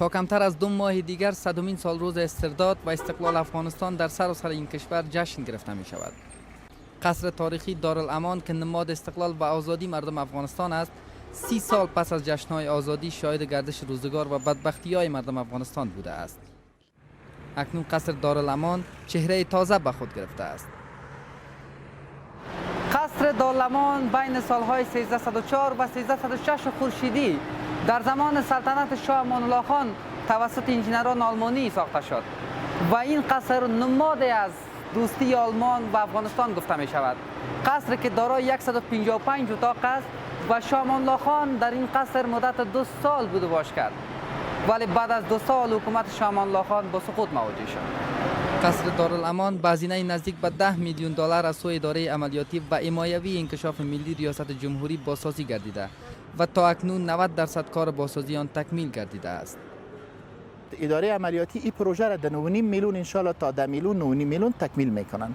تا کمتر از 2 ماه دیگر صدمین سالروز استرداد و استقلال افغانستان در سراسر این کشور جشن گرفته می شود. قصر تاریخی دارالامان که نماد استقلال و آزادی مردم افغانستان است، 30 سال پس از جشنهای آزادی شاهد گردش روزگار و بدبختی های مردم افغانستان بوده است. اکنون قصر دارالامان چهره تازه به خود گرفته است. قصر دارالامان بین سالهای 1304 و 1306 خورشیدی در زمان سلطنت شاه امان الله خان توسط انجینران آلمانی ساخته شد و این قصر نماد از دوستی آلمان و افغانستان گفته می شود. قصر که دارای 155 اتاق است و شاه امان الله خان در این قصر مدت 2 سال بود و باش کرد، ولی بعد از 2 سال حکومت شاه امان الله خان با سقوط مواجه شد. قصر دارالامان به هزینه نزدیک به 10 میلیون دلار از سوی اداره عملیاتی و حمایوی انکشاف ملی ریاست جمهوری بازسازی گردیده و تا اکنون 90% کار بازسازی آن تکمیل گردیده است. اداره عملیاتی این پروژه را در 9.5 میلیون انشالله تا 10 میلیون، 9.5 میلیون تکمیل میکنن.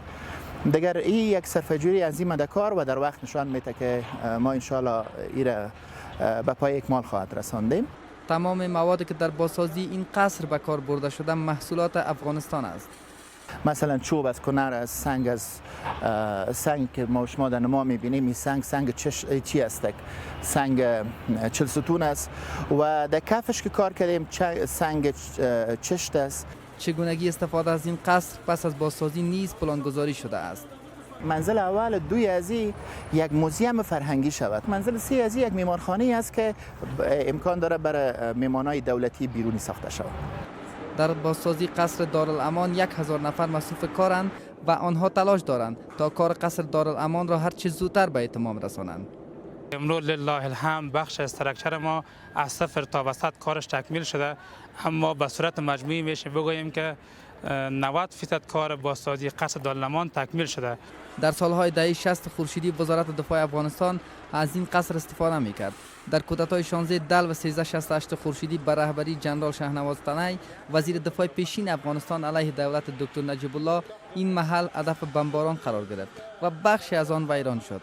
دیگر این یک صرفه‌جویی عظیم در کار و در وقت نشان میده که ما انشالله ای را به پای اکمال خواهد رساندیم. تمام موادی که در بازسازی این قصر به کار برده شده محصولات افغانستان است. مثلا چوب از کنر است، سنگ از سنگ که ما شما در نما میبینیم، این سنگ سنگ چش چی است، سنگ چل ستون است و در کفش که کار کردیم سنگ چشت است. چگونگی استفاده از این قصر پس از بازسازی نیز پلانگذاری شده است. منزل اول دوی ازی یک museum فرهنگی شود. منزل سه ازی یک میمانخانه است که امکان داره برای میمانای دولتی بیرونی ساخته شود. در بازسازی قصر دارالامان 1000 نفر مصروف کارند و آنها تلاش دارند تا کار قصر دارالامان را هر چه زودتر به اتمام رسانند. امروز لله الحمد بخش structure ما از صفر تا وسط کارش تکمیل شده، اما به صورت مجموعی میشه بگوییم که 90% کار بازسازی قصر دارالامان تکمیل شده. در سالهای دهه 60 خورشیدی وزارت دفاع افغانستان از این قصر استفاده میکرد. در کودتای 16 دلو 1368 خورشیدی به رهبری جنرال شهنواز تنی، وزیر دفاع پیشین افغانستان، علیه دولت دکتر نجیب الله، این محل هدف بمباران قرار گرفت و بخشی از آن ویران شد.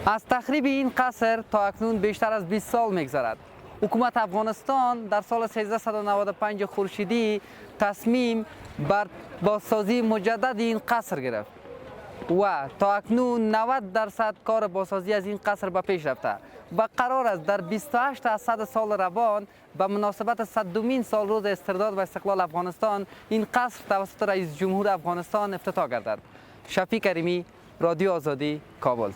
از تخریب این قصر تا اکنون بیشتر از 20 سال میگذرد. حکومت افغانستان در سال 1395 خورشیدی تصمیم بر بازسازی مجدد این قصر گرفت و تا اکنون 90% کار بازسازی از این قصر به پیش رفته و قرار است در 28 اسد سال روان به مناسبت صدمین سال روز استرداد و استقلال افغانستان این قصر توسط رئیس جمهور افغانستان افتتاح گردد. شفیع کریمی، رادیو آزادی، کابل.